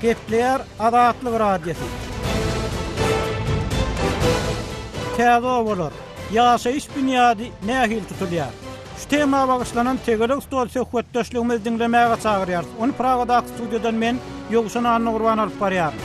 Gepleýär Azatlyk Radiosy. Täze obalar, ýaşaýyş binýady nähili tutulýar? Şu tema bagyşlanan tegelek stol söhbetdeşligimizi diňlemäge çagyrýarys. Ony Pragadaky studiýadan men, Ýowşan Annagurban alyp barýaryn.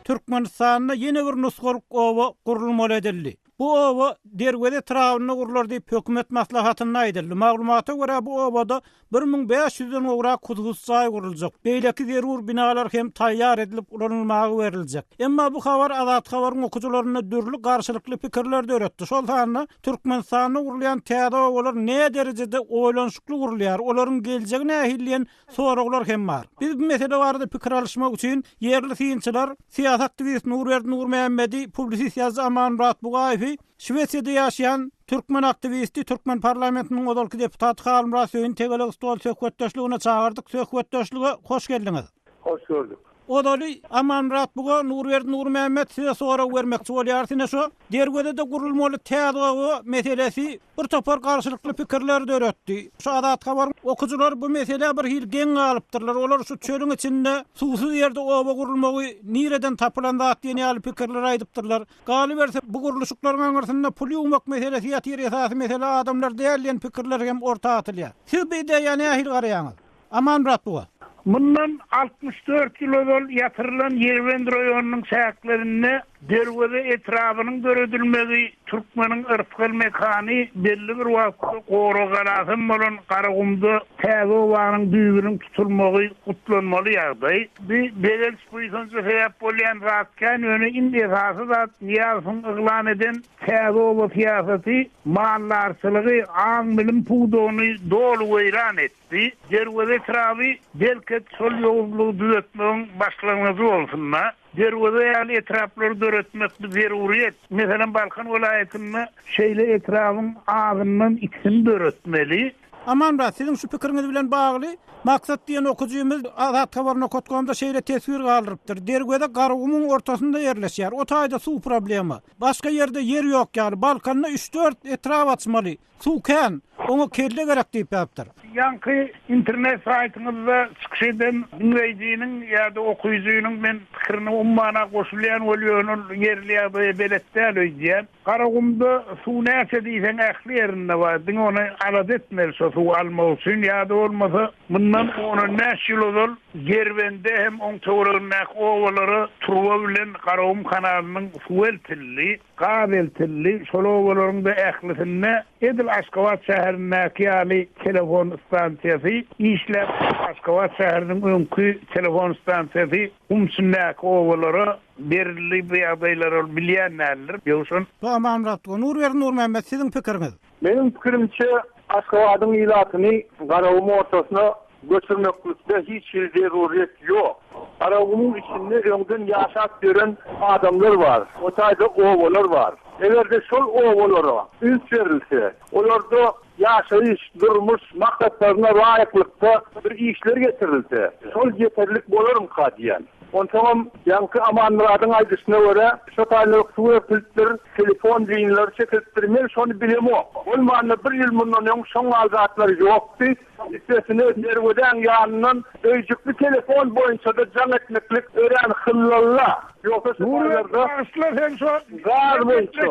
Türkmenistanda ýene bir nusgalyk oba gurulmaly edildi. Bu oba Derweze etrabynda gurlar diýip, hökümet maslahatynda aýdyldy. Maglumata görä, bu obada 1500-den gowrak hususy jaý guruljak, beýleki zerur binalar hem taýýar edilip ulanylmaga beriljek. Emma bu habar Azat Habaryň okyjylarynda dürli garşylykly pikirleri döretdi, şol sanda Türkmenistanda gurulýan täze obalar näderejede oýlanyşykly gurulýar, olaryň geljegi nähili diýen soraglar hem bar. Biz bu mesele barada pikir alyşmak üçin ýerli synçylar, syýasy aktiwist Nurberdi Nurmämmedi, publisist ýazyjy Amanmyrat Bugaýewi, Şwesiýada ýaşaýan türkmen aktiwisti, türkmen parlamentiniň ozalky deputaty Halmyrat Söýüni tegelek stol söhbetdeşligine çagyrdyk. Söhbetdeşlige hoş geldiňiz. Hoş gördük. Ozaly Amanmyrat Buga, Nurberdi Nurmämmet size sorag bermekçi bolýarys. Ine şu Derwezede gurulmaly täze oba meselesi bir topar garşylykly pikirleri döretdi. Şu Azat Habaryň okyjylary bu meselä bir hili geň galypdyrlar. Olar şu çölüň içinde suwsuz ýerde oba gurulmagy nireden tapylan zat diýen ýaly pikirleri aýdypdyrlar. Galyberse, bu gurluşyklaryň aňyrsynda pul ýuwmak meselesi ýatyr, esasy mesele adamlar däl diýen pikirler hem orta atylýar. Siz bu ideýa nähili garaýaňyz? Amanmyrat buga. Mundan 64 ýyl ozal ýatyrylan Ýerbent raýonynyň çäklerinde Derweze etrabynyň döredilmegi türkmeniň yrsgal mekany, belli bir wagtda gorag galasam bolan Garagumda täze obanyň düýbüniň tutulmagy gutlanmaly ýagdaý. Bu begenç-buýsanja sebäp bolýan zat kän, ýöne iň esasy zat Nyýazowyň yglan eden täze oba syýasaty maldarçylygy, aň-bilim pudagyny doly weýran etdi. Bi Derweze etraby belket şol ýowuzlygy düzetmegiň başlangyjy bolsun-da. Derweze ýaly etraplary döretmek bi zeruryýet. Meselem Balkan welaýatynda şeýle etrabyň azyndan ikisini döretmeli. Amanmyrat, siziň şu pikiriňiz bilen bagly Maksat diýen okyjymyz Azathabar nokat komda şeýle teswir galdyrypdyr, Derweze Garagumuň ortasynda ýerleşýär. O taýda suw problema. Başga ýerde ýer ýok ýaly. Balkanda üç-dört etrap açmaly. Suw kän, oňa kelle gerek diýip ýazypdyr. Ýaňky internet saýtyňyzda çykyş eden diňleýjiniň ýa-da okyjynyň men pikirine ummana goşulýan weli ýöne ol ýerli ýagdaýa belet däl öýdýän. Garagumda suw näçe diýseň ähli ýerinde bar, diňe ony alada etmeli şo suwy almak üçin ýa-da bolmasa mundan on-on bäş ýyl ozal Gerbende hem oň töweregindäki obalara turba bilen Garagum kanalynyň suwy eltildi. Gaz eltildi. Şol obalaryň-da ählisinde edil Aşgabat şäherindäki ýaly telefon stansiýasy işläp, Aşgabat şäheriniň öňki telefon stansiýasy gum içindäki obalara berildi. Bu ýagdaýlary ol bilýän däldir. Ýowşan. Bu Amanmyrat Nurberdi Nurmämmet siziň pikiriňiz? Meniň pikirimçe, Aşgabadyň ilatyny Garagum ortasyna göçürmeklikde hiç hili zeruryýet ýok. Garagumuň içinde öňden ýaşap ýören adamlar bar, o taýda obalar bar. Eger-de şol obalara üns berilse, olarda ýaşaýyş, durmuş maksatlaryna laýyklykda bir işler getirilse, şol ýeterlik bolarmyka diýýän. Onsoňam, ýaňky Amanmyradyň aýdyşyna görä, şo taýlaryk suw örtülipdir, telefon liniýalary çekilipdir. Men şony bilemok. Bolmanda bir ýyl mundan öň şoň ýaly zatlar ýokdy. Üstesine, derwezäň ýanyndan öýjükli telefon boýunça-da jaň etmeklik örän hyllalla. Ýogsa şu taýlarda Bagyşla sen şo gaz boýunça.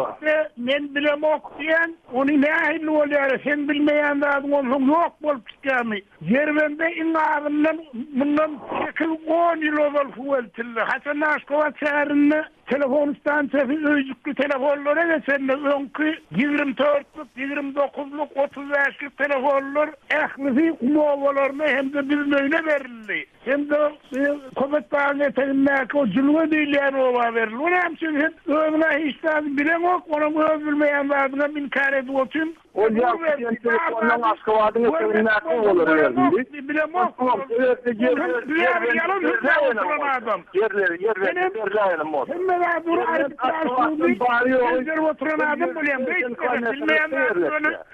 Men bilemok diýen, ony nähili bolýar-a, seň bilmeýän zadyň onsoň ýok bolup çykýarmy? Ýerbende iň azyndan mundan sekiz-on ýyl ozal suw eltildi. Haçanda Aşgabat şäherinde telefon stansiýasy öýjükli telefonlara geçende öňki 24-lük, 29-luk, 35-lik telefonlar ählisi gum obalaryna hem-de Büzmeýine berildi. Hem-de Köpetdagyň etegindäki o Jülge diýilýän oba berildi. O näme üçin sen özüň-ä hiç zady bileňok, onam öz bilmeýän zadyňam inkär edip otyryn. Ol ýagty diýen telefondan Aşgabadyň etegindäki obalara berildi. Ýerleri ýerleri berläýenem bolsa.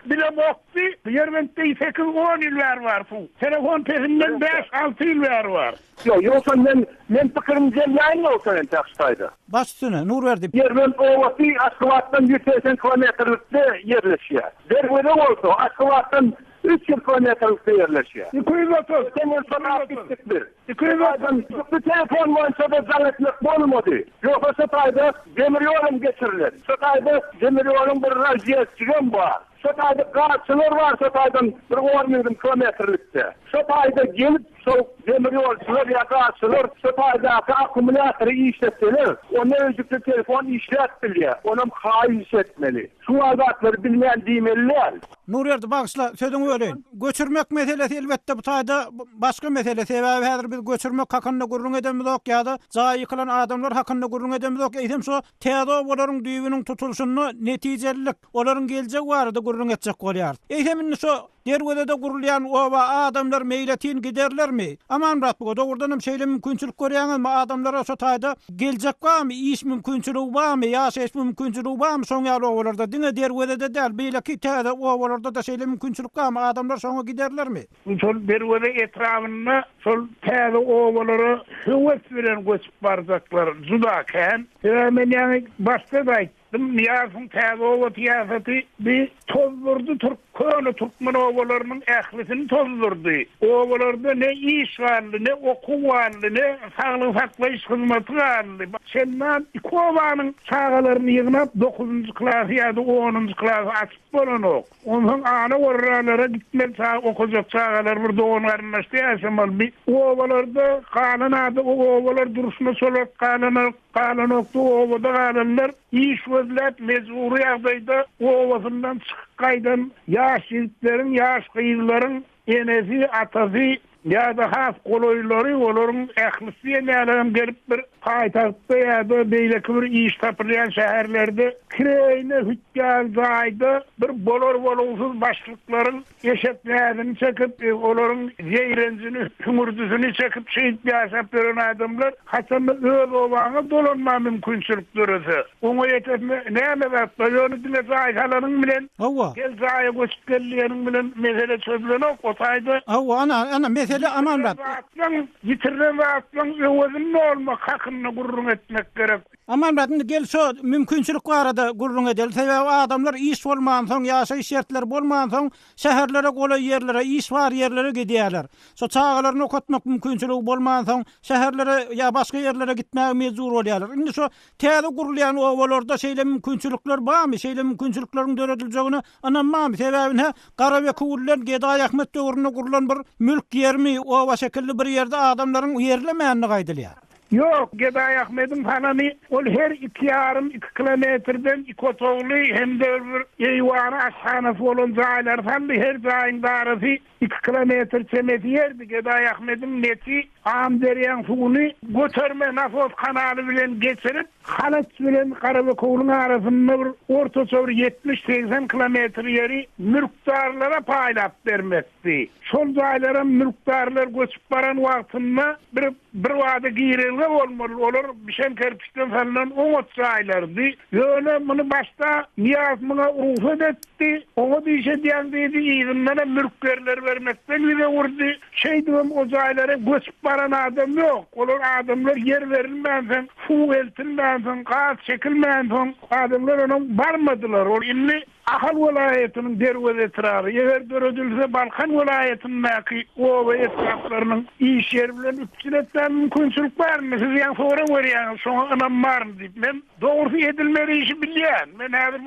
Bilemokdy. Ýerbentde sekiz-on ýyl bäri bar suw. Telefon pesinden bäş-alty ýyl bäri bar. Ýok, ýogsa men, men pikirimi jemläýin ýogsa entäk şu taýda. Baş üstüne, Nurberdi. Ýerbent obasy Aşgabatdan 180 kilometrlikde ýerleşýär. Derweze bolsa Aşgabatdan. 300 kilometrlikde ýerleşýär. 230. Geçen ýyl şo taýda gitdik biz. 230. Bu telefon boýunça-da jaň etmek bolmady. Ýogsa şo taýda demir ýolam geçirilen. Şo taýda demir ýoluň bir razýezdjigem bar. Şo taýda gazçylar bar şo taýdan bir on-ýigrimi kilometrlikde. Şo taýda gelip şol demir ýolçular ýa gazçylar şo taýdaky akkumulýatory işletseler, onda öýjükli telefon işläp bilýär. Onam haýyş etmeli. Şu zatlary bilmän diýmeli däl. Nurberdi, bagyşla, sözüňi böleýin. Göçürmek meselesi elbetde bu taýda başga mesele. Sebäbi häzir biz göçürmek hakynda gürrüň edemizok ýa-da jaýy ýykylan adamlar hakynda gürrüň edemizok. Eýsem şo täze obalaryň düýbüniň tutulyşynda netijelilik, olaryň geljegi barada gürrüň etjek bolýarys. Eýsem indi şo Derwezede gurulýan oba adamlar meýletin giderlermi? Amanmyrat buga dogrudanam şeýle mümkinçilik görýäňizmi adamlara şo taýda geljek barmy iş mümkinçiligi barmy ýaşaýyş mümkinçiligi barmy şoň ýaly obalarda diňe Derwezede däl beýleki täze obalarda-da şeýle mümkinçilik barmy adamlar şoňa giderlermi? Şol Derweze etrabynda şol täze obalara höwes bilen göçüp barjaklar juda kän. Sebäbi men ýaňy başda-da aýtdym. Nyýazowyň täze oba syýasaty bi tozdurdy türk köne türkmen obalarynyň ählisini tozdurdy. Obalarda ne iş galdy, ne okuw galdy, ne saglygy saklaýyş hyzmaty galdy. Çendan iki obanyň çagalaryny ýygnap dokuzynjy klasy ýa-da onunjy klasy açyp bolanok. Onsoň ala gorralara gitmeli çaga okajak çagalar bir dogan garyndaşda ýaşamaly. Bi obalarda galan adam o obalar durşuna çolak galanok. Galanokdy obada galanlar iş gözläp mejbury ýagdaýda obasyndan çykyp gaýdan ýaş ýigitleriň, ýaş gyzlaryň enesi, atasy ýa-da has golaýlary olaryň ählisi diýen ýaly hem gelip bir paýtagtda ýa-da beýleki bir iş tapylýan şäherlerde kireýine hütýan jaýda bir bolar-bolugsyz başlyklaryň Eşek näzini çekip, olaryň zeýrenjini, hüňürdisini çekip şeýdip ýaşap ýören adamlar haçanda öz obaňa dolanma mümkinçilik dörese, oňa ýetesine näme zat bar, ýöne diňe jaý salanyň bilen, Hawa. gel jaýa göçüp gel diýeniň bilen mesele çözülenok, o taýda Hawa, ana, ana, mesele Amanmyrat. Ýitirilen zatlaň, ýitirilen zatlaň öwezini dolmak hakynda gürrüň etmek gerek. Amanmyrat, indi gel şo mümkinçilik barada gürrüň edeli. Sebäbi adamlar iş bolmansoň, ýaşaýyş şertleri bolmansoň, şäherlere golaý ýerlere, iş bar ýerlere gidýärler. Şo çagalaryny okatmak mümkinçiligi bolmansoň, şäherlere ýa başga ýerlere gitmäge mejbur bolýarlar. Indi şo täze gurulýan obalarda şeýle mümkinçilikler barmy? Şeýle mümkinçilikleriň dörediljegine ynam barmy? Sebäbi ine, Garabekewülden Gedaý Ahmet döwründe gurlan bir mülk ýermi, oba şekilli bir ýerde adamlaryň ýerlemändigi aýdylýar. Ýok, Gedaý Ahmediň salany ol her iki ýarym, iki kilometrden iki otagly hem-de bir eýwany, aşhanasy bolan jaýlary saldy. Her jaýyň darasy iki kilometr çemesi ýerdi. Gedaý Ahmediň neti Amyderýaň suwuny göterme nasos kanaly bilen geçirip, Halaç bilen Garabekewüliň arasynda bir ortaça bir ýetmiş-segsen kilometr ýeri mülkdarlara paýlap bermekdi. Şol jaýlaram mülkdarlar göçüp baran wagtynda bir Birbada girelge bolmaly, olar bişen kerpiçden salnan oňat jaýlardy. Ýöne muny başda Nyýaz muňa rugsat etdi, oňat iş edýäň diýdi, yzyndanam mülk ýerleri bermekden ýüz öwürdi. Şeýdibem o jaýlara göçüp baran adam ýok. Olar adamlar ýer berilmänsoň, suw eltilmänsoň, gaz çekilmänsoň, adamlar onuň barmadylar. Ol indi Ahal welaýatynyň Derweze etraby, eger döredilse, Balkan welaýatyndaky oba etraplarynyň iş ýeri bilen üpjün etmäge mümkinçilik barmy? Siz ýaňy sorag berýäňiz, şoňa ynam barmy diýip. Men dogrusy edilmeli işi bilýän. Men häzir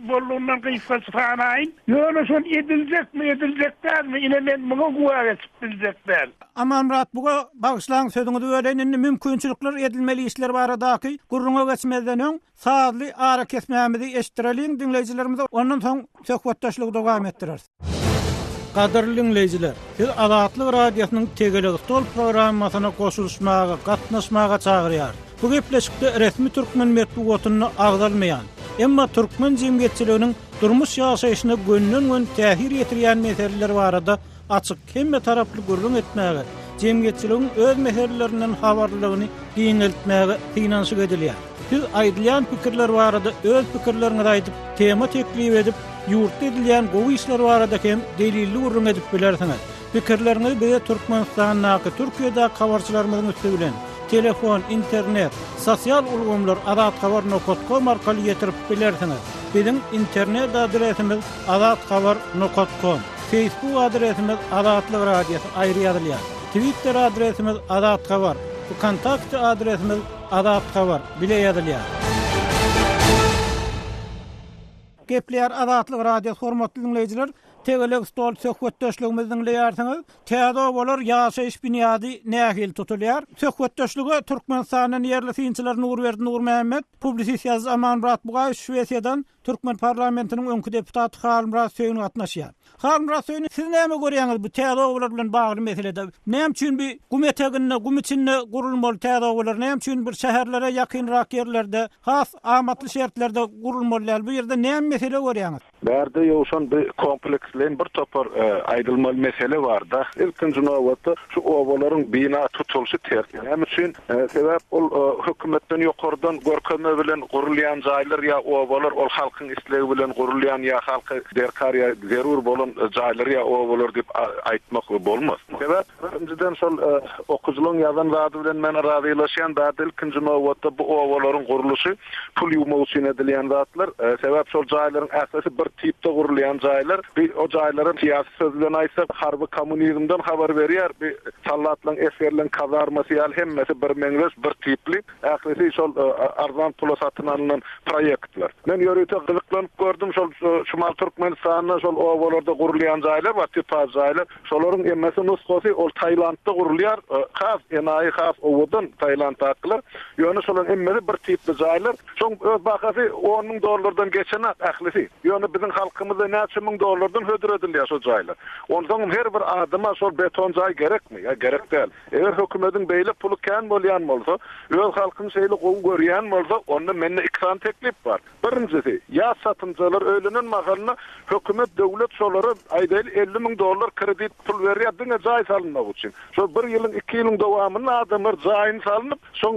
boldugyndan gysgaça sanaýyn. Ýöne şol ediljekmi, ediljek dälmi, ine men muňa güwä geçip biljek däl. Amanmyrat buga bagyşlaň sözüňizi böleýin, indi mümkinçilikler edilmeli işler baradaky gürrüňe geçmezden öň, Sazly arakesmämizi eşitdireliň diňleýjilerimize, ondan soň söhbetdeşligi dowam etdireris. Gadyrly diňleýjiler, sizi Azatlyk Radiosynyň Tegelek stol programmasyna goşulyşmaga, gatnaşmaga çagyrýarys. Bu gepleşikde resmi türkmen metbugatynda agzalmaýan, emma türkmen jemgyýetçiliginiň durmuş ýaşaýşyna gönden-göni täsir ýetirýän meseleler barada açyk, hemme taraply gürrüň etmäge, jemgyýetçiligiň öz meselelerinden habarlylygyny giňeltmäge synanyşyk edilýär. Siz aýdylýan pikirler barada öz pikirleriňizi aýdyp, tema teklip edip, ýurtda edilýän gowy işler barada hem delilli gürrüň edip bilersiňiz. Pikirleriňizi bize Türkmenistandaky, Türkiýedäki habarçylarymyzyň üsti bilen, telefon, internet, sosial ulgamlar azathabar nokat kom arkaly ýetirip bilersiňiz. Biziň internet adresimiz azathabar nokat kom. Facebook adresimiz Azatlyk Radiosy aýry ýazylýar. Twitter adresimiz Azat Habar. Wkontakte adresimiz Azat Habar bile ýazylýar. Gepleýär Azatlyk Radiosy hormatly diňleýjiler, tegelek stol söhbetdeşligimizi diňleýärsiňiz. Täze obalar ýaşaýyş binýady nähili tutulýar? Söhbetdeşlige Türkmenistandan ýerli synçylar Nurberdi Nurmämmet, publisist ýazyjy Amanmyrat Bugaýew Şwesiýadan türkmen parlamentiniň öňki deputaty Halmyrat Söýün gatnaşýar. Halmyrat Söýün, siz näme görýäňiz bu täze obalar bilen bagly meselede? Näme üçin bu gum eteginde, gum içinde gurulmaly täze obalar? Näme üçin bir şäherlere ýakynrak ýerlerde, has amatly şertlerde gurulmaly däl? Bu ýerde näme mesele görýäňiz? Bärde Ýowşan bu kompleksleýin bir topar aýdylmaly mesele bar-da. Ilkinji nobatda şu obalaryň bina tutulyşy ters. Näme üçin? Sebäp ol hökümetden ýokardan görkezme bilen gurulýan jaýlar ýa obalar ol halkyň islegi bilen gurulýan ýa halka derkar ýa zerur bolan jaýlar ýa obalar diýip aýtmak bolmaz. Sebäp birinjiden şol okyjylaryň ýazan zady bilen men razylaşýan bärde ilkinji nobatda bu obalaryň gurluşy pul ýuwmak üçin edilýän zatlar. Sebäp şol jaýlaryň ählisi bir tipde gurulýan jaýlar. Bi o jaýlara syýasy söz bilen aýtsak harby kommunizmden habar berýär. Bi soldatlaryň esgerleň kazarmasy ýaly hemmesi birmeňzeş bir tipli. Ählisi şol arzan pula satyn alnan proýektler. Men ýörite gyzyklanyp gördüm şol Şimal Türkmenistanda şol obalarda gurulýan jaýlar bar tipaž jaýlar. Şolaryň emmesi nusgasy ol Tailandda gurulýar. Has enaýy, has owadan Tailanddakylar. Ýöne şolaryň emmesi bir tipli jaýlar. Şoň öz bahasy on müň dollardan geçenak ählisi. Ýöne biziň halkymyzda näçe müň dollardan hödür edilýär şo jaýlar. Onsoňam her bir adama şol beton jaý gerekmi? Ýa gerek däl. Eger hökümediň beýle puly kän bolýan bolsa, öz halkyny şeýle gowy görýän bolsa, onda mende iki sany teklip bar. Birinjisi, ýaş çatynjalar öýlenen mahalynda hökümet, döwlet şolara, aýdaýly, 50 müň dollar kredit pul berýär diňe jaý salynmak üçin. Şol bir ýylyň, iki ýylyň dowamynda adamlar jaýyny salnyp, şoň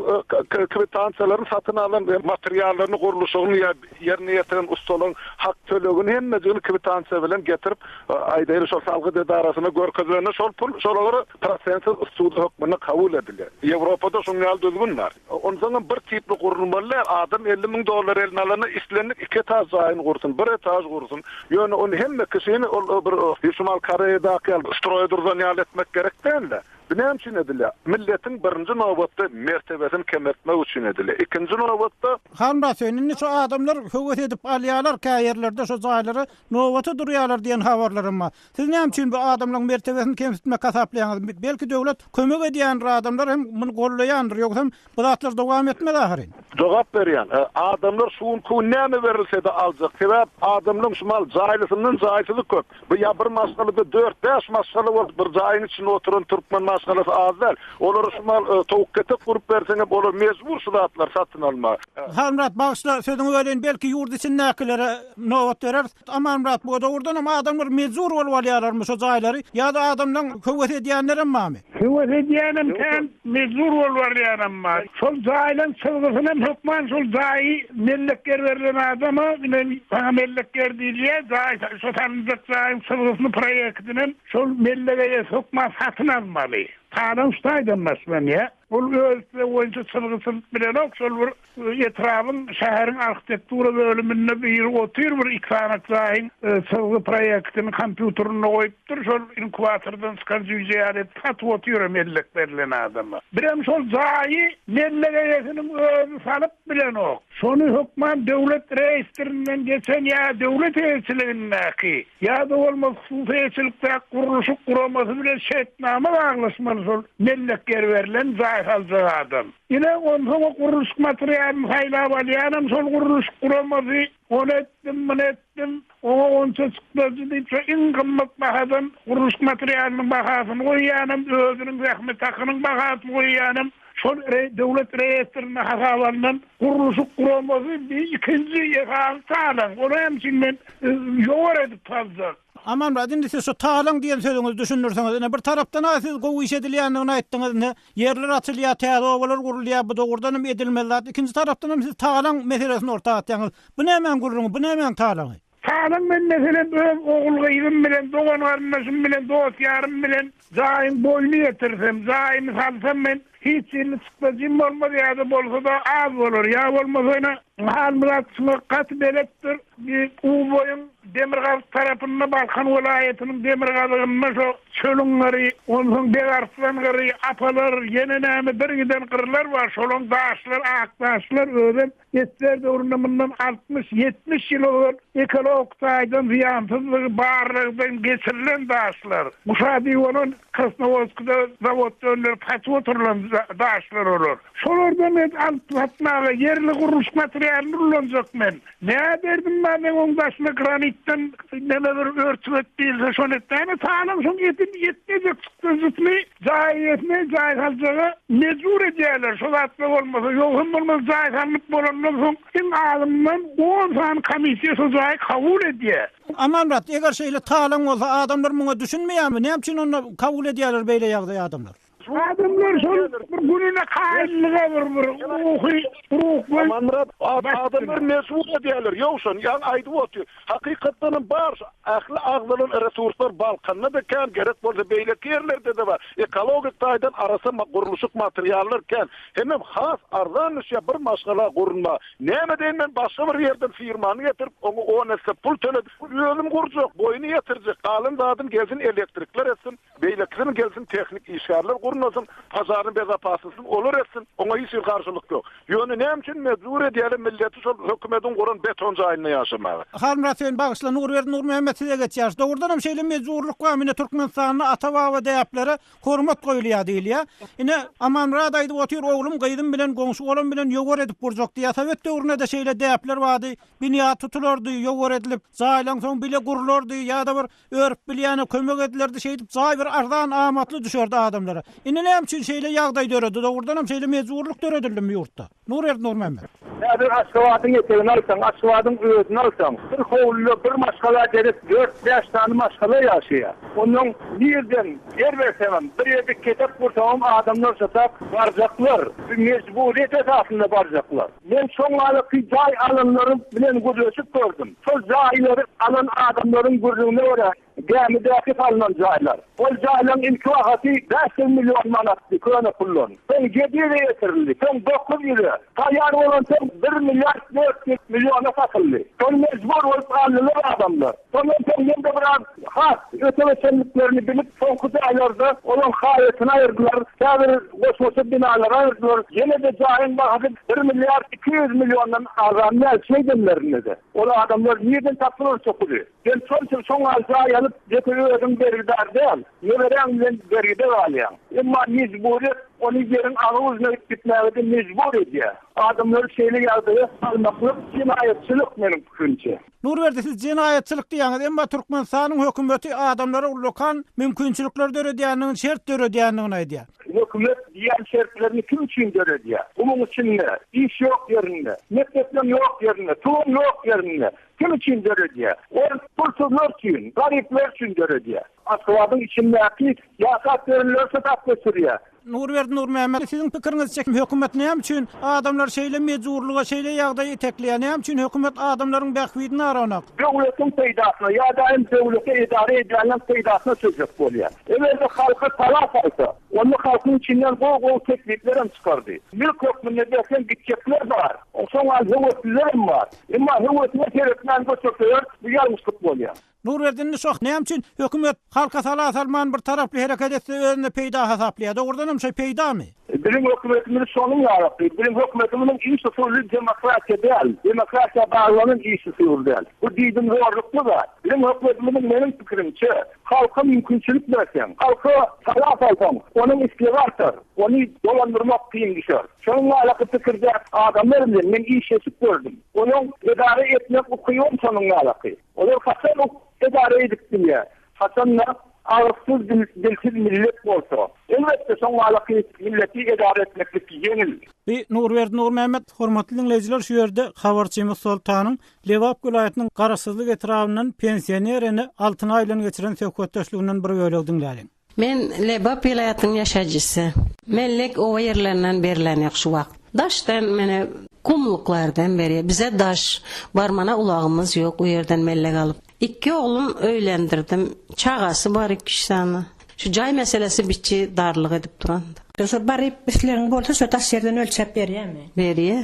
kwitansiýalaryny satyn alan materiallaryny, gurluşygyny ýa ýerine ýetiren ussalaryň hak tölegini hemmejigini kwitansiýa bilen getirip, aýdaýly, şol salgyt edarasyna görkezilende şol pul şolara prosentsiz ssuda hökmünde kabul edilýär. Ýewropada şunuň ýaly düzgün bar. Onsoňam bir tipli gurulmaly däl. Adam 50 müň dollar eline alanda islendik iki etaž jaýyny gursun, bir etaž gursun. Ýöne ony hemme kişini ol bir Şimal Koreýadaky ýaly stroýa durzan ýaly etmek gerek däl-de. Bu näme üçin edilýär? Milletiň birinji nobatda mertebesini kemeltmek üçin edilýär. Ikinji nobatda. Halmyrat Söýün, indi şu adamlar höwes edip alýarlar käýerlerde şo jaýlara nobata durýarlar diýen habarlaram bar. Siz näme üçin bu adamlaryň mertebesini kemsitmek hasaplaýaňyz? Belki döwlet kömek edýändir adamlar hem muny gollaýandyr ýogsam bu zatlar dowam etmez ahyryn. Jogap berýän. Adamlar şu günki gün näme berilsede aljak. Sebäp adamlaň şu mal jaýlysyndan jaýsyzy köp. Bu ýa bir maşgalada dört-bäş maşgala bolup bir jaýyň içinde oturan türkmen maşgalasy az däl. Olara şu mal towuk ketek gurup berseňem olar mejbur şu zatlary satyn almaga. Halmyrat bagyşla sözüňi böleýin belki ýurt içindäkilere nobat bereris. Amanmyrat bu dogrudanam adamlar mejbur bolup alýarlarmy şo jaýlary ýa-da adamlaň höwes edýänlerem barmy? Höwes edýänem kän, mejbur bolup alýanam bar. Şol jaýlaň çyzgysynam hökman şol jaýy mellek ýer berlen adama ine saňa mellek ýer diýilýär, jaý şo salynjak jaýyň çyzgysyny proýektinem şol mellek eýesi hökman satyn almaly. Talaň şu taýdan başlanýar. Ol öz islegi boýunça çyzgy çyzyp bilenok, şol bir Etrabyň, şäheriň arhitektura bölüminde biri otyr, bir iki sany jaýyň çyzgy proýektini kompýuterinde goýupdyr, şol inkubatordan çykan jüýje ýaly edip satyp otyr mellek berlen adama. Birem şol jaýy mellek eýesiniň özi salyp bilenok. Şony hökman döwlet reýestrinden geçen ýa döwlet eýeçiligindäki, ýa-da bolmasa hususy eýeçilikdäki gurluşyk guramasy bilen şertnama baglaşmaly şol mellek ýer berlen jaý saljak adam. Ine, onsoň o gurluşyk materialyny saýlap alýanam şol gurluşyk guramasy, ony etdim, muny etdim, oňa onça çykdajy diýip, şo iň gymmat bahadan gurluşyk materialynyň bahasyny goýýanam, özüniň zähmet hakynyň bahasyny goýýanam şol döwlet reýestrinde hasaba alnan gurluşyk guramasy bir ikinji esasy talaň. Ony hem üçin men ýowar edip saljak. Amanmyrat, indi siz şu talaň diýen sözüňizi düşündirseňiz, ine, bir tarapdan-a siz gowy iş edilýändigini aýtdyňyz, ine, Ýerler açylýar, täze obalar gurulýar, bu dogrudan hem edilmeli zat. Ikinji tarapdan hem siz talaň meselesini orta atýaňyz. Bu nämäň gürrüňi, bu nämäň talaňy? Talaň men meselem öz ogul-gyzym bilen, dogan-garyndaşym bilen, dost-ýarym bilen jaýyň boýuny ýetirsem, jaýymy salsam men hiç hili çykdajym bolmaz ýa-da bolsa-da az bolar, ýa bolmasa ine. Halmyrat şuňa gaty beletdir. Bir Uboýyň demirgazyk tarapynda, Balkan welaýatynyň demirgazygynda şo çölüň gyry, onsoň Begarslan gyry, Apalar, ýene näme bir giden gyrlar bar. Şolaň daşlary ak daşlar, özem Ssr döwründe mundan 60, 70 ýyl ozal ekologik taýdan zyýansyzlygy barlagdan geçirilen daşlar. Guşa diýip Krasnowodskda zawodda öndürip satyp oturylan daşlar olar. Şolardan et alyp satmaga ýerli gurluşyk materialyny ullanjak men. Nä derdim bar meň oň daşyna granitden neme bir örtük et diýilse şony et. Näme talaň şoň etini etmejek çykdajysyny jaý eýesine jaý saljaga mejbur edýärler şo zatlar bolmasa. Ýogsam bolmasa jaý salnyp bolandan soň iň azyndan on sany komissiýa şo jaýy kabul edýär. Amanmyrat, eger şeýle talaň bolsa adamlar muňa düşünmeýärmi? Näme üçin onda kabul edýärler beýle ýagdaýy adamlar? Adamlar şol bir gününe kaýyllyga bir bir ruhy ruhly. Amanmyrat, adamlar mejbur edýärler. Ýowşan, ýaňy aýdyp otyr. Hakykatdan hem bar şu ähli agzalan resurslar Balkanda-da kän, gerek bolsa beýleki ýerlerde-de bar. Ekologik taýdan arassa gurluşyk materiallar kän. Hemem has arzan düşýär bir maşgala gurunma. Näme edeýin men başga bir ýerden firmany getirip oňa on esse pul töledip özüm gurjak, boýuny ýetirjek, galan zadyny gelsin elektrikler etsin, beýlekisini gelsin tehnik işgärler gurnasyn, požarnyý bezopasnostyny olar etsin, oňa hiç hili garşylyk ýok. Ýöne näme üçin mejbur edýärler milleti şol hökümediň guran beton jaýynda ýaşamaga? Halmyrat sen bagyşla Nurberdi Nurmämmet size geçýäris. Dogrudanam şeýle mejburlyk barmy ine Türkmenistanda ata-baba däplere Hormat goýulýar diýilýär. Ine, Amanmyrat aýdyp otyr, oglum gyzym bilen, goňşy-golam bilen ýowar edip gurjak diýýär. Sowet döwründe-de şeýle däpler bardy. Binýat tutulardy, ýowar edilip, jaýlaň soň bile gurlardy ýa-da bir örüp bilýäne kömek edilerdi. Şeýdip jaý bir arzan, amatly düşerdi adamlara. Indi näme üçin şeýle ýagdaý döredi? Dogrudanam şeýle mejburlyk döredildimi ýurtda? Nurberdi Nurmämmet. Häzir Aşgabadyň etegini alsaň, Aşgabadyň özüni alsaň, bir howluda bir maşgala derek dört-bäş sany maşgala ýaşaýar. Onnoň nirden ýer berseňem, bir ýerde ketek gursaňam adamlar şo-tak barjaklar. Bu mejburyýet esasynda barjaklar. Men şoňňalaky jaý alanlar bilen gürleşip gördüm. Şol jaýlary alan adamlaryň gürrüňine görä, Gämidäki salnan jaýlar. Ol jaýlaryň ilki bahasy 500 million manatdy, köne puldan. Soň 700-e ýetirildi, soň 900-e. Taýýar bolansoň bir milliard 400 milliona satyldy. Şony mejbur bolup aldylar adamlar. Şondan soň ýene-de biraz has öte geçenliklerini bilip, soňky jaýlarda olaryň haýatyny aýyrdylar, käbir goşmaça binalary aýyrdylar. Ýene-de jaýyň bahasy bir milliard 200 milliondan arzan däl, şeýdenlerinde-de. Ol adamlar nirden tapdylar şo puly? Sen şonça şoň ýaly jaý alyp, ýeke özüň bergidar däl, neberäň bilen bergide galýaň. Emma mejburyýet ony ýeriň agyr ujuna gitmäge-de mejbur edýär. Adamlary şeýle ýagdaýa salmaklyk jenaýatçylyk meniň pikirimçe. Nurberdi siz jenaýatçylyk diýýäňiz, emma Türkmenistanyň hökümeti adamlara ullakan mümkinçilikler döredýändigini, şert döredýändigini aýdýar. Hökümet diýýän şertlerini kim üçin döredýär? Gumuň içinde, iş ýok ýerinde, mekdepleriň ýok ýerinde, suwuň ýok ýerinde, Kim üçin döredýär? Ol pulsuzlar üçin, garyplar üçin döredýär. Aşgabadyň içindäki ýaşap ýörenleri şo göçürýär. Nurberdi Nurmämmet, siziň pikiriňizçe hökümet näme üçin adamlary şeýle mejburlyga, şeýle ýagdaýa itekleýär? Näme üçin hökümet adamlaryň bähbidini aranok? Döwletiň peýdasyna ýa-da hem döwlete edara edýänleň peýdasyna çözjek bolýar. Eger-de halka talap alsa, onda halkyň içinden gowy-gowy teklipler hem çykardy. Mülk hökmünde berseň gitjekler bar. Şoňa höwesliler hem bar. Emma höwesine seretmän göçürseler, bu ýalňyşlyk bolýar. Nurberdi indi şoh näme üçin hökümet halka sala salman bir taraply hereket etse özüne peýda hasaplaýar dogrudanam şo peýdamy? Biziň hökümetimiz şonuň ýalyky. Biziň hökümetimiziň iş usuly demokratiýa däl. Demokratiýa baglanan iş usuly däl. Bu diýdimzorlukly zat. Biziň hökümetimiziň meniň pikirimçe, halka mümkinçilik berseň, halka sala salsaň, onuň islegi artar. Ony dolandyrmak kyn düşer. Şonuň ýalyky pikirde adamlar bilen men işleşip gördüm. Olaň edara etmek ukybam şonuň ýalyky. Olar haçan edara edip bilýär? Haçanda agyzsyz dilsiz millet bolsa. Elbetde şoň ýalyky milleti edara etmeklik ýeňil. Bi Nurberdi Nurmämmet hormatly diňleýjiler şu ýerde habarçymyz Soltanyň Lebap welaýatynyň Garaşsyzlyk etrabyndan pensioner ene Altynaý bilen geçiren söhbetdeşliginden bir bölegi diňläliň. Men Lebap welaýatynyň ýaşaýjysy. Mellek oba ýerlerinden berilenok şu wagt. Daşdan mene gumluklardan berýär. Bize daş. Barmana ulagymyz ýok u ýerden mellek alyp. Ikki oglum öýlendirdim. Çagasy bar ikki üç sany. Şu jaý meselesi biçi darlyk edip duran. Şo baryp islegiň bolsa şo daş ýerden ölçäp berýärmi? Berýär.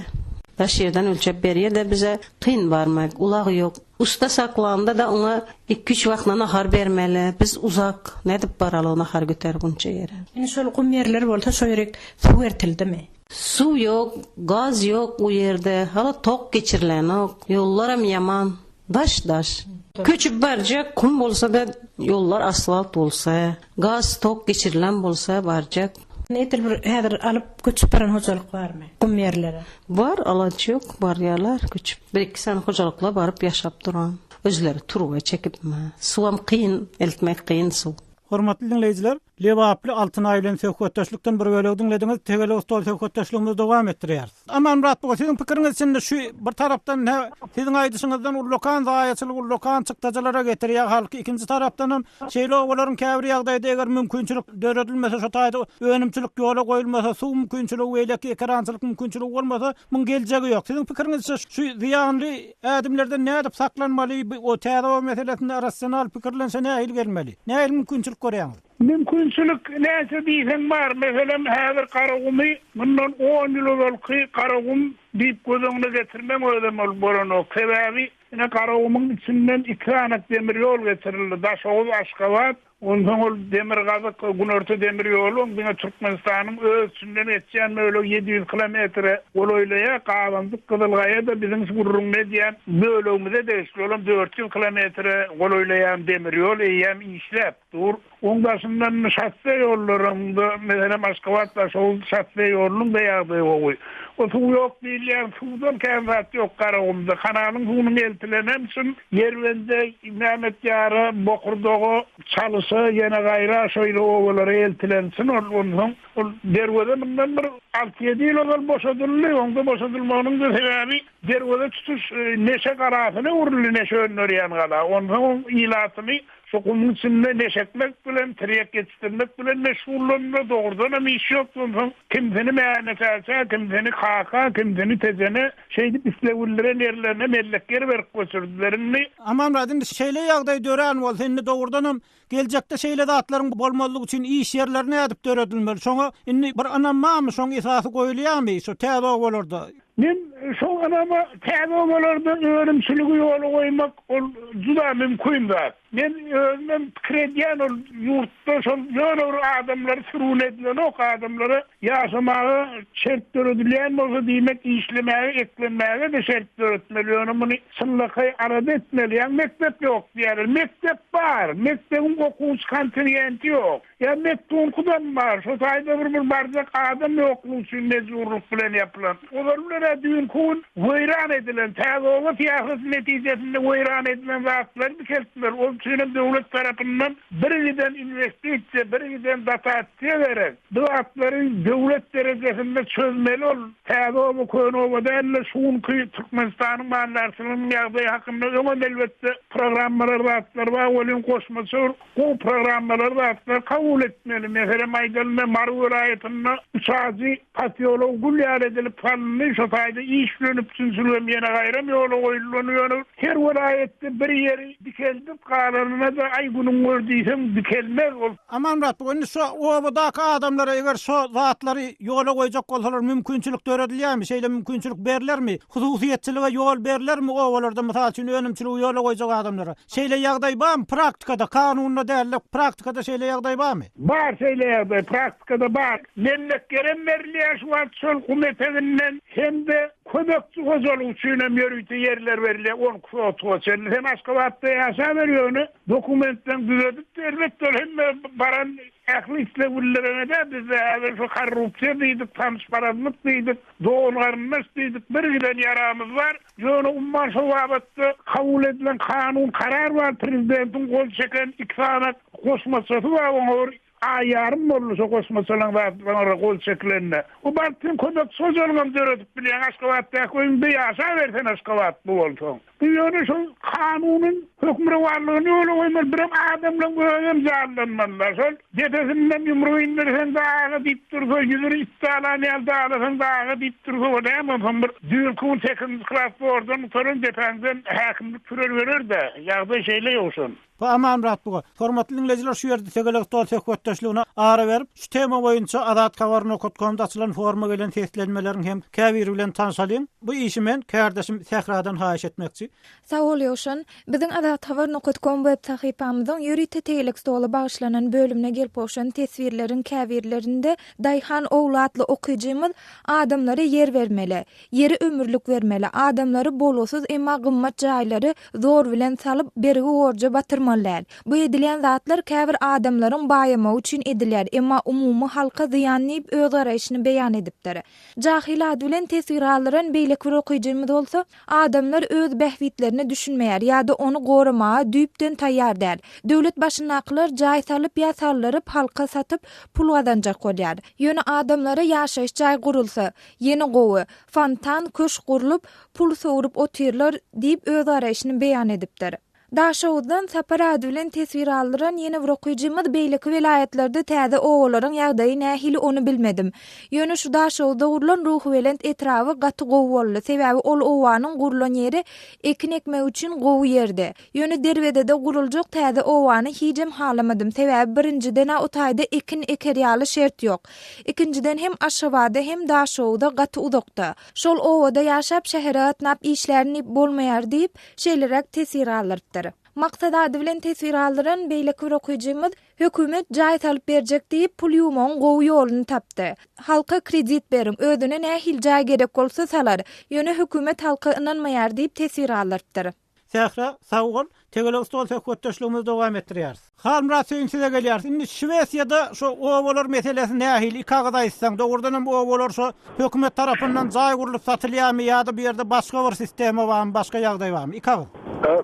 Daş ýerden ölçäp berýär-de bize. Kyn barmak, ulag ýok. Usta saklanda-da oňa iküç wagtna nahar bermeli. Biz uzak, nädip baraly o nahar göterip onça ýere. Indi şol gum ýerler bolsa şo ýerik suw ertildimi? Suw ýok, gaz ýok u ýerde, hala tok geçirilenok, ýollaram ýaman, daş daş. Köçüp barjak, kum bolsa-da ýollar asfalt bolsa, gaz, tok geçirilen bolsa barjak. Indi edil bir häzir alyp göçüp baran hojalyk barmy gum ýerlere? Bar, alaç ýok, barýarlar göçüp. Bir-iki sany hojalyklar baryp ýaşap duran. Özleri turba çekipmi. Suwam kyn, eltmek kyn suw. Hormatly diňleýjiler, Lebaply Altynaý bilen söhbetdeşlikden bir bölegi diňlediňiz. Tegelek stol söhbetdeşligimizi dowam etdirýäris. Amanmyrat buga, siziň pikiriňiz şindi şu bir tarapdan hä siziň aýdyşyňyzdan ullakan zaýaçylyk, ullakan çykdajylara getirýär halky, ikinji tarapdanam şeýle obalaryň käbir ýagdaýda eger mümkinçilik döredilmese şo taýda önümçilik ýola goýulmasa, suw mümkinçiligi beýleki ekerançylyk mümkinçiligi bolmasa muň geljegi ýok. Siziň pikiriňizçe şu zyýanly ädimlerden nädip saklanmaly, bu o täze oba meselesinde rasional pikirlenşe nähili gelmeli? Nähili mümkinçilik görýäňiz? Mümkinçilik näçe diýseň bar. Meselem, häzir Garagumy mundan on ýyl ozalky Garagum diýip göz öňüne getirmeň özem ol bolanok. Sebäbi ine Garagumyň içinden iki sany demir ýol geçirildi. Daşoguz, Aşgabat. Onsoň ol demirgazyk, günorta demir ýoly oň diňe Türkmenistanyň öz içinden geçýän bölegi 700 kilometre golaýlaýar. Gabandyk Gyzylgaýa-da biziň şu gürrüňini edýän bölegimize degişli. Olam 400 kilometre golaýlaýan demir ýol eýýäm işläp dur. Oň daşyndan şosse ýollaryň-da, meselem, Aşgabat-Daşoguz şosse ýolunyň-da ýagdaýy gowy. O suw ýok diýilýän suwdan kän zat ýok Garagumda. Kanalyň suwunyň eltilenem çyn. Ýerbende, Mämetýara, Bokurdaga, Çalyşa, ýene gaýra şeýle obalara eltilen çyn ol. Onsoň ol derweze mundan bir alty-ýedi ýyl ozal boşadyldy. Oň-da boşadylmagynyň-da sebäbi derweze tutuş neşe galasyna öwrüldi, neşe öndürýän gala. Onsoň oň ilatyny Şu gumuň içinde neşe ekmek bilen, tirýek ýetişdirmek bilen meşgullandylar. Dogrudanam iş ýokdy. Onsoň kimsini Mäne-Täçä, kimsini Kaka, kimsini Tejene, şeýdip isleg bildiren ýerlerine mellek ýer berip göçürdiler. Indi. Amanmyrat, indi şeýle ýagdaý dörän bolsa, indi dogrudanam geljekde şeýle zatlaryň bolmazlygy üçin iş ýerleri nädip döredilmeli? Şoňa indi bir ynam barmy, şoň esasy goýulýarmy şu täze obalarda? Men şo ynama täze obalarda önümçiligi ýola goýmak ol juda mümkin zat. Men özümem pikir edýän ol ýurtda şol ýöne bir adamlary sürgün edilenok adamlara ýaşamaga şert döredilýän bolsa diýmek işlemäge eklenmäge-de şert döretmeli ýöne muny çynlakaý alada etmeli ýa mekdep ýok diýýärler mekdep bar mekdebiň okuwçy kontingenti ýok. Ýa Metdunkudam bar, şo taýda bir bir barjak adam ýoklugy üçin mejburlyk bilen ýapylan. Ozal bilen-ä düýnki gün weýran edilen, Täze oba syýasaty netijesinde weýran edilen zatlary dikeltmeli. Ol üçinem döwlet tarapyndan birgiden inwestisiýa, birgiden dotasiýa gerek. Bu zatlary döwlet derejesinde çözmeli ol. Täze oba köne oba däl-de, şu günki Türkmenistanyň maldarçylygynyň ýagdaýy hakynda öňem elbetde programmalar zatlar bar welin goşmaça bir Gowy programmalar zatlar kabul etmeli. Meselem aýdalynda Mary welaýatynda Üçajy posýology gül ýaly edilip salyndy. Şo taýda iş bilen üpjünçiligem ýene gaýram ýola goýuldy. Ony ýöne her welaýatda bir ýeri dikeldip galanyna-da aý günüň gör diýseň dikelmez ol. Amanmyrat bu indi şu obadaky adamlara eger şo zatlary ýola goýjak bolsalar mümkinçilik döredilýärmi şeýle mümkinçilik berlermi hususyýetçilige ýol berlermi obalarda mysal üçin önümçiligi ýola goýjak adamlara Şeýle ýagdaý barmy praktikada, kanunda dälde praktikada şeýle ýagdaý barmy? Bar şeýle ýagdaý praktikada bar. Mellek ýerem berilýär şu wagt şol gum eteginden hem-de kömekçi hojalyk üçinem ýörite ýerler berilýär 12 sotuga çenli. Sen Aşgabatda ýaşaber ýöne dokumentleňi düzedip elbetde ol hemme baran ähli isleg bildirene däl bizde häzir şu korrupsiýa diýdik tanyşparazlyk diýdik dogan-garyndaş diýdik bir giden ýaramyz bar. Ýöne umuman şo babatda kabul edilen kanun, karar bar, prezidentiň gol çeken iki sany goşmaçasy bar, oňa bir aý ýarym boldy şo goşmaçalaryň zatlaryna gol çekilenine. O baryp sen kömekçi hojalygam döredip bilýäň, Aşgabatdaky öýüňde ýaşaber sen aşgabatly bolsaň. Bu ýöne şol kanunyň. Hökmürowanlygyny ýola goýmaly, birem adamlaň özem jallanmalylar. Şol depesinden ýumruk indirseň daga diýip dursa, ýüzüni it dalan ýaly dalasaň daga diýip dursa, o näme onsoň bir düýnki gün sekizinji klas zordan gutaran depäňden häkimlik pürel berer-dä. Ýagdaý şeýle ýowşan. Bu Amanmyrat buga. Hormatly diňleýjiler şu ýerde tegelek stol söhbetdeşligine ara berip, şu tema boýunça Azathabar nokat komda açylan foruma gelen seslenmeleriň hem käbiri bilen tanşalyň. Bu işi men kärdeşim Sähradan haýyş etmekçi. Sag bol Ýowşan. Biziň Azathabar nokat kom web sahypamyzyň ýörite tegelek stola bagyşlanan bölümine gelip gowşan teswirleriň käbirlerinde Daýhan ogly atly okyjymyz adamlara ýer bermeli. Ýeri ömürlik bermeli. Adamlary bolgusyz emma gymmat jaýlary zor bilen salyp bergi-borja batyrmaly däl. Bu edilýän zatlar käbir adamlaryň baýamagy üçin edilýär, emma umumy halka zyýan diýip öz garaýşyny beýan edipdir. Jahyl ady bilen teswir galdyran beýleki bir okyjymyz bolsa, Adamlar öz bähbitlerine düşünmeýär ýa-da ony goramaga düýpden taýýar däl. Döwlet başyndakylar jaý salyp ýa saldyryp halka satyp pul gazanjak bolýar. Ýöne adamlara ýaşaýyş jaý gurulsa, ýene gowy. Fontan, köşk gurlup, pul sowrup otyrlar diýip öz garaýşyny beýan edipdir. Daşoguzdan Sapar ady bilen teswir aldyran ýene bir okyjymyz beýleki welaýatlarda täze obalaryň ýagdaýy nähili ony bilmedim. Ýöne şu Daşoguzda gurlan Ruhubelent etraby gaty gowy boldy. Sebäbi ol obanyň gurlan ýeri ekin ekmek üçin gowy ýerdi. Ýöne Derwezede guruljak täze obany hijem halamadym. Sebäbi birinjiden-ä o taýda ekin eker ýaly şert ýok. Ikinjiden hem Aşgabada hem Daşoguza gaty uzakda. Şol obada ýaşap şähere gatnap işlärin diýip bolmaýar diýip, şeýleräk teswir galdyrypdyr. Maksat ady bilen teswir galdyran beýleki bir okyjymyz, Hökümet jaý salyp berjek diýip, pul ýuwmagyň gowy ýoluny tapdy. Halka kredit beriň, özüne nähili jaý gerek bolsa salar. Ýöne hökümet halka ynanmaýar diýip teswir galdyrypdyr. Sähra, sag bol. Tegelek stol söhbetdeşligimizi dowam etdirýäris. Halmyrat Söýün size gelýäris. Indi Şwesiýada şu obalar meselesi nähili? Iki agyz aýtsaň, dogrudan hem obalar şu hökümet tarapyndan jaý gurlup satylýarmy ýa-da bu ýerde başga bir sistema barmy, başga ýagdaý barmy? Iki agyz.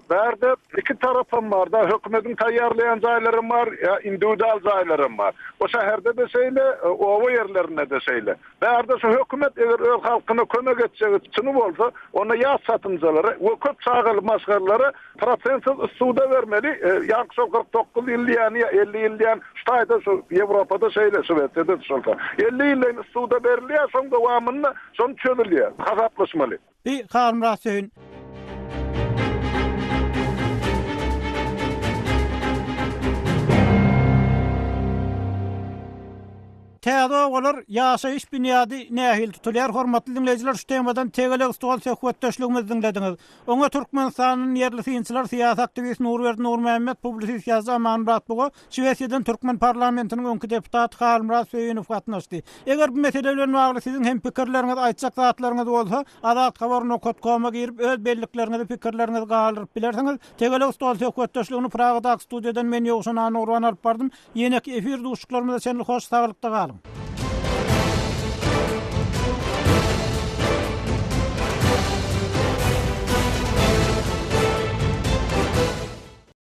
Bärde iki tarapam bar-da, hökümediň taýýarlaýan jaýlaram bar, ýa indiwidual jaýlaram bar. O şäherde-de şeýle, oba ýerlerinde-de şeýle. Bärde şu hökümet eger öz halkyna kömek etjegi çyny bolsa, onda ýaş çatynjalara we köp çagaly maşgalalara prosentsiz ssuda bermeli, ýaňky şol 49 ýyl diýýän ýa 50 ýyl diýýän şu taýda şu Ýewropada şeýle, Şwesiýada şolsa. 50 ýyldan ssuda berilýär, şoň dowamynda şony çözülýär, hasaplaşmaly. Bi Halmyrat Söýün. Täze obalar ýaşaýyş binýady nähili tutulýar? Hormatly diňleýjiler şu temadan tegelek stol söhbetdeşligimizi diňlediňiz. Oňa Türkmenistanyň ýerli synçylar, syýasy aktiwist Nurberdi Nurmämmet, publisist ýazyjy Amanmyrat Buga, Şwesiýadan türkmen parlamentiniň öňki deputaty Halmyrat Söýünow gatnaşdy. Eger bu mesele bilen bagly siziň hem pikirleriňiz, aýtjak zatlaryňyz bolsa, azathabar nokat koma girip öz bellikleriňizi, pikirleriňizi galdyryp bilersiňiz. Tegelek stol söhbetdeşligini Pragadaky studiýadan men Ýowşan Annagurban alyp bardym. Ýeneki efir duşuşyklarymyza çenli hoş saglykda galyň.